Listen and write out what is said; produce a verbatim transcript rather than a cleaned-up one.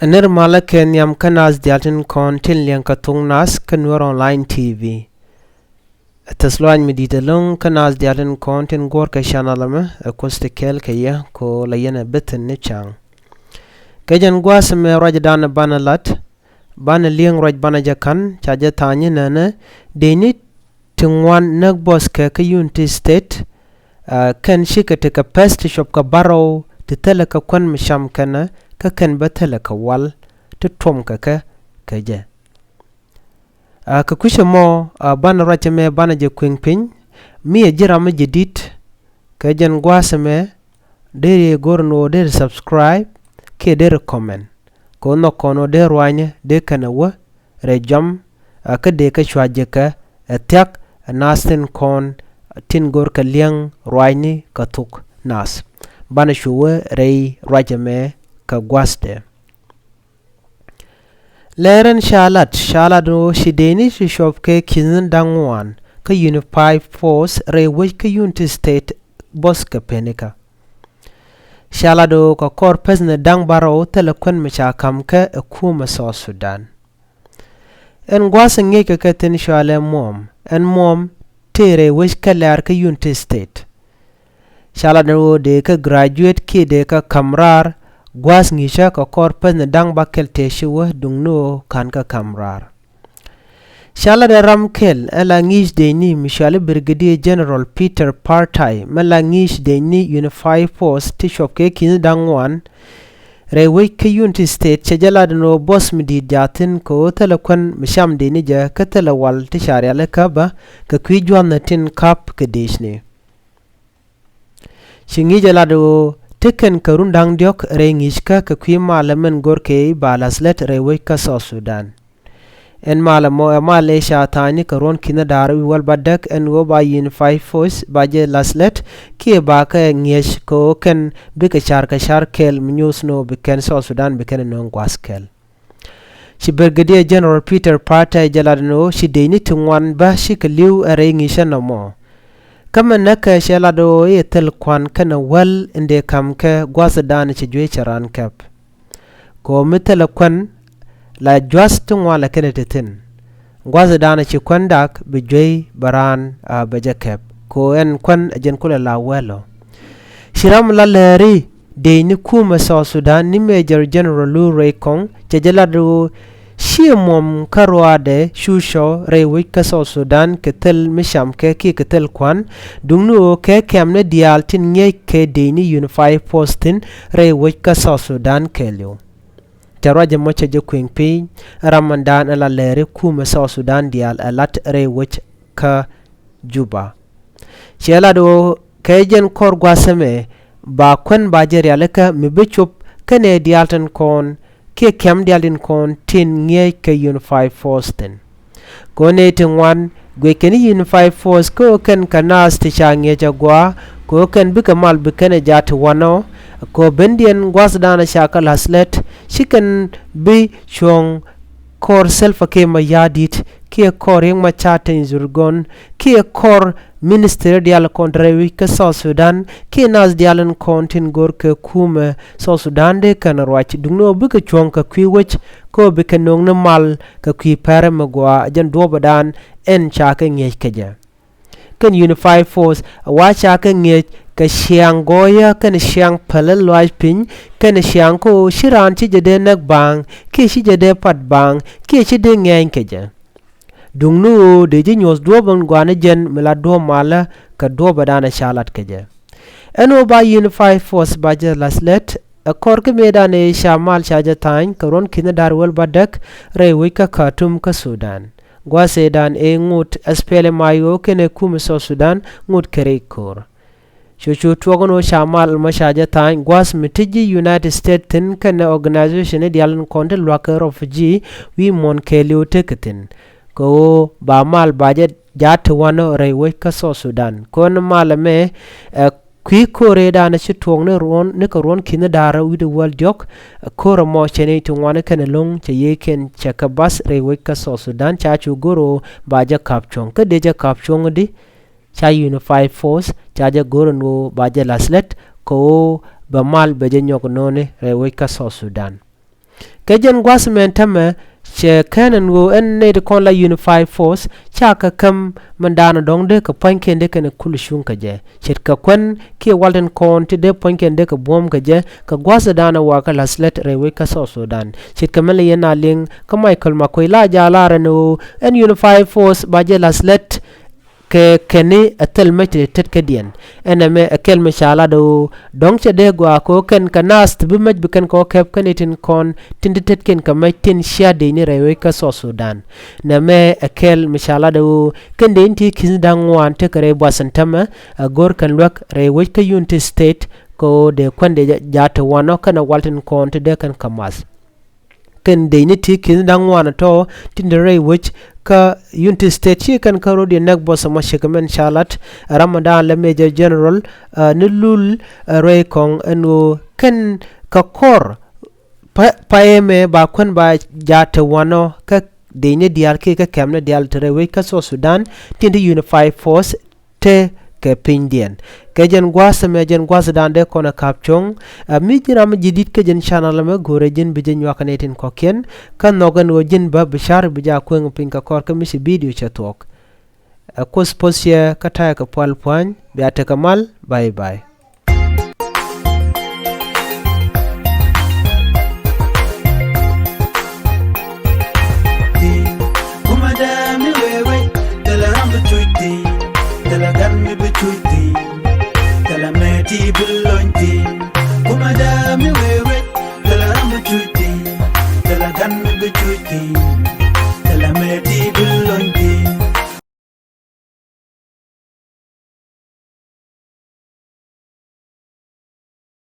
Ɛ nir malä kɛ nhiam kä naath diaal tin kɔn tin liɛŋ kɛ thuk naath kä Nuer Online T V. Ɛ thäth luany mi di̱i̱t ɛlɔ̱ŋ kä naath diaal tin kɔn tin guɔ̱r kɛ channel ɛmɛ, ɛ Kuoth ti kɛɛl kɛ yɛ kɛ ɣöö la yɛn ɛ bi thi̱n ni ca̱ŋ. Kɛ jɛn gua̱a̱th ɛmɛ ruacdan banɛ lat, banɛ li̱eŋ ruac banɛ jɛ ka̱n, ca jɛ tha̱a̱ny inɛnɛ dëëcni ti ŋuan näk buɔth kɛ kä Unity State, ɛ, kɛn cikɛ tekɛ pɛth ti cuɔp kɛ bärɔw ti thilɛ kɛ kuän mi cam kɛnɛ, kä kɛn bä thilɛ kɛ wal ti tuɔm kɛ kɛ kɛ jɛ. Ɛ, kɛ kui̱c ɛmɔ, ɛ, banɛ ruac ɛmɛ banɛ jɛ kuëŋ piny, mi ɛ ji̱ ram mi jɛ di̱t kɛ jɛn gua̱a̱th ɛmɛ, deri go̱r ni ɣöö deri subscribe kiɛ deri comment. Kɛ ɣöö nhɔk kɔn ɣöö dee ruanyä dee kɛnɛ wä rɛy jɔam, ɛ, kä dee kɛ cua jiäkä ɛ thia̱k ɛ naath tin kɔn tin go̱r kɛ li̱eŋ ruanyni kɛ thuk naath. Banɛ cu wä rɛy ruac ɛmɛ kɛ gua̱a̱thdɛ. Lɛr ɛn ca lat, ca lat ɣöö ci dëëcni ti cuɔp kɛ ki̱thni da̱ŋ ŋuan kä Unified Force rɛy wec kä Unity State buɔth kɛ penikä. Ca lat ɣöö kɛ kɔr pɛthni da̱ŋ bärɔw thilɛ kuän mi ca ka̱m kɛ ɛ kumɛ South Sudan. Ɛn gua̱a̱th in ŋi̱eckɛ kɛ thi̱n cɔalɛ Muɔm, ɛn Muɔm tëë rɛy wec kä Lɛr kä Unity State. Ca lat ni ɣöö dee kä graduate kiɛ dee kä ka̱m raar gua̱a̱th ŋi̱i̱cä kɛ kɔr pɛthni da̱ŋ bäkɛl tëë ci wä duŋni ɣöö ka̱n kä ka̱m raar. Ca lat ɛ ram kɛl ɛ la ŋi̱i̱c dëëcni mi cɔali Brigadier General Peter Partai, mɛ la ŋi̱i̱c dëëcni Unified Force ti cuɔp kɛ ki̱thni da̱ŋ ŋuan rɛy wec kä Unity State, cɛ jɛ lat ɛn ɣöö buɔth mi di̱i̱t jathin kɛ ɣöö thilɛ kuän mi cam dëëcni jɛ kä thilɛ wal ti ca rialikä bä kɛ kui̱ jua̱thni tin ka̱p kɛ dëëcni. Ci ŋi̱i̱c ɛ lat ɣöö tekɛn kɛ run da̱ŋ diɔ̱k rɛy ŋi̱i̱ckä kɛ kui̱ mal ɛmɛn go̱rkɛ i̱ ba la̱th lät rɛy wec kä South Sudan. Ɛn mal ɛmɔ ɛ mal ëë ca tha̱a̱ŋni kɛ ruɔ̱n ki̱n da̱r wi̱i̱ wäl bädäk ɛn ɣöö ba Unified Force ba jɛ la̱th lät kiɛ ba kɛ ŋi̱eec kɛ ɣöö kɛn bikɛ ca̱r kɛ ca̱r kɛɛl mi nyoth ni ɣöö bi kɛn South Sudan bi kɛn ɛ nööŋ gua̱a̱th kɛl. Ci Brigadier General Peter Partai jɛ lat ni ɣöö ci dëëcni ti ŋuan bä cikɛ li̱w ɛ rɛy ŋi̱i̱cä nɔmɔ. Kä mɛ näkɛ cɛ lat ɣöö i̱ thil kua̱n kɛnɛ wäl in dee ka̱m kɛ gua̱thdan cɛ juey cɛ raan kɛp. Kɛ ɣöö mi thilɛ kuän la jua̱th ti ŋuan la kɛnɛ ti thi̱n. Gua̱thdan ci kuän dak bi juey bɛ raan a bɛ jɛ kɛp. Kɛ ɣöö ɛn kuän ɛ jɛn kulɛ la wɛl ɔ. Ci ram la lääri dëëcni kumɛ South Sudan ni Major General Lu Rɛy Kɔŋ cɛ jɛ lat ɣöö ciɛ muɔ̱m kä ruaadɛ cu cɔ rɛy wec kä South Sudan kɛ thil mi cam kɛ kiɛ kɛ thil kua̱n, duŋni ɣöö kɛ kɛmni diaal tin ŋi̱eec kɛ dëëcni Unified Force thi̱n rɛy wec kä South Sudan kɛɛliw. Tɛ ruac ɛmɔ cɛ jɛ kuëŋ piny ram ɛndan ɛ la lääri kumɛ South Sudan diaal ɛ lat rɛy wec kä Juba. Cɛ lat ɣöö kɛ jɛn kɔr gua̱th ɛmɛ ba kuän ba jɛ rialikä mi bi cop kɛnɛ diaal tin kɔn kiɛ kɛm diaal tin kɔn tin ŋi̱eec kɛ Unified Force thi̱n. Kɛ ɣöö nɛy ti ŋuan guic kɛn i̱ Unified Force kɛ ɣöö kɛn kɛ naath ti ca ŋi̱eec agɔaa kɛ ɣöö kɛn bikɛ mal bi kɛn ɛ jaat ti wanɔ. Kɛ ɣöö bendiɛn gua̱thdan ca kɛ la̱th lät ci kɛn bi cuɔ̱ŋ kɔr Salva Kiir Mayardit kiɛ kɔr Riek Machar Teny Dhurgon kiɛ kɔr ministri diaal kɔn rɛy wec kä South Sudan kiɛ naath diaal in kɔn tin go̱r kɛ kumɛ South Sudan dee kɛn ruac duŋni ɣöö bikɛ cuɔ̱ŋ kɛ kui̱ wec kɛ ɣöö bikɛ no̱o̱ŋni mal kɛ kui̱ pɛrɛ mi gɔaa jɛn duɔ̱ɔ̱pädan ɛn ca kɛ ŋi̱eec kɛ jɛ. Kɛn Unified Force a wa ca kɛ ŋi̱eec kɛ ciaŋ gɔɔyä kɛn ciaŋ päl in lɔaac piny kɛn ciaŋ kä ɣöö ci raan ci jɛ dee näk baaŋ kiɛ ci jɛ dee pat baaŋ kiɛ ci dee ŋɛ̈ny kɛ jɛ. Duŋni ɣöö dee ji̱ nyuɔ̱th duɔ̱ɔ̱p in gɔaa ni jɛn mi la duɔ̱ɔ̱p malä kɛ duɔ̱ɔ̱pädan ɛ ca lat kɛ jɛ. Ɛn ɣöö ba Unified Force ba jɛ la̱th lät ɛ kɔr kä mëëdan ëë ca mal ca jɛ tha̱a̱ny kɛ ruɔ̱n ki̱n da̱r wäl bädäk rɛy wec kä Khartoum kä Sudan. Gua̱a̱th ëëdan ëë ŋot S P L M I O kɛnɛ kumɛ South Sudan ŋot kɛ rɛy ko̱o̱r. Cu cu tuɔk ɛn ɣöö ca mal mɔ ca jɛ tha̱a̱ny gua̱a̱th mi ti ji̱ United States thi̱n kɛnɛ organization ni diaal in kɔn ti lua̱k kɛ refugee wi̱i̱ muɔ̱ɔ̱n kɛɛliw tekɛ thi̱n. Kɛ ɣöö ba mal ba jɛ jaat ti wanɔ rɛy wec kä South Sudan. Kɔn mal ɛmɛ ɛ kui̱ ko̱r ëëdan ci tuɔɔk ni ruɔ̱n ni kɛ ruɔ̱n ki̱n da̱rä wi̱cdɛ wäl diɔ̱k. Ko̱r ɛmɔ cɛ nɛy ti ŋuan kɛn ɛlɔ̱ŋ cɛ yiëëkiɛn cɛ kɛ bath rɛy wec kä South Sudan ca cu go̱r ɣöö ba jɛ ka̱p cuɔ̱ŋ kä dee jɛ ka̱p cuɔ̱ŋ di ca Unified Force ca jɛ go̱r ɛn ɣöö ba jɛ la̱th lät kɛ ɣöö bɛ mal bɛ jɛ nyɔk nööni rɛy wec kä South Sudan. Kɛ jɛn gua̱th mɛn tämɛ cɛ kɛn ɛn ɣöö ɛn nɛy ti kɔn la Unified Force ca kɛ käm mindan dɔ̱ŋ dee kɛ pua̱nykiɛn dee kɛn ɛ kul cuŋ kɛ jɛ. Ce̱tkɛ kuän kiɛ wal tin kɔn ti dee pua̱nykiɛn dee kɛ buɔ̱m kɛ jɛ kɛ gua̱thdan ɛ wakä la̱th lät rɛy wec kä South Sudan. Ce̱tkɛ mɛn lɛ yɛn a liŋ kä Michael Makuei la jaal a rɛn ɣöö ɛn Unified Force ba jɛ la̱th lät kɛ kɛn ni ɛ thil mec ti tet kädiɛn. Ɛn ɛmɛ ɛ kɛl mi ca lat ɣöö dɔ̱ŋ cɛ dee gɔaa kɛ ɣöö kɛn kɛ naath ti bi mec bi kɛn kɛ ɣöö kɛp kä nɛy tin kɔn tin ti tetkiɛn kɛ mec tin cia dec ni rɛy wec kä South Sudan. Nɛmɛ ɛ kɛl mi ca lat ɣöö kɛn dec ni ti ki̱thni da̱ŋ ŋuan tekɛ rɛy buath in tämɛ ɛ go̱r kɛn luäk rɛy wec kä Unity State kɛ ɣöö dee kuän dee jaat ti wanɔ kɛnɛ wal tin kɔn ti dee kɛn kɛ math. Kɛn dec ni ti ki̱thni da̱ŋ ŋuan tɔ̱ tin te rɛy wec kä Unity State ci kɛn kä rɔ̱diɛn näk buɔth ɛmɔ cɛ kɛ mɛn ca lat ɛ ram mi da̱a̱n lɛ Major General ni lul rɛy kɔŋ ɛn ɣöö kɛn kɛ kɔr payɛ mɛ ba kuän ba jaat te wanɔ kä dec ni diaal kiɛ kä kɛm ni diaal te rɛy wec kä South Sudan tin te Unified Force te kɛ pinydiɛn. Kɛ jɛn gua̱a̱th ɛmɛ jɛn gua̱a̱thdan dee kɔn ɛ ka̱p cuɔ̱ŋ. Ɛ mi ji̱n ram mi ji̱ di̱t kä jɛn channel ɛmɛ go̱o̱rɛ ji̱n bi jɛ nyuak kɛ nɛy tin kɔ̱kiɛn kä nhɔk ɛn ɣöö ji̱n bä bi ca̱r bi jɛ a kueŋ piny kɛ kɔr kä mi ci video cɛ thuɔ̱k. Ɛ Kuoth puɔ̱th ciɛ kä ta̱yɛ kɛ pual pua̱ny bia tekɛ mal. Bye bye. Kumɛ dee mi wee wec thilɛ ram bi cuc thi̱n, thilɛ gan mi bi cuc thi̱n, thilɛ mɛ ti bi lony thi̱n. Kumɛ dee mi wee wec thilɛ ram bi cuc thi̱n, thilɛ gan mi bi cuc thi̱n.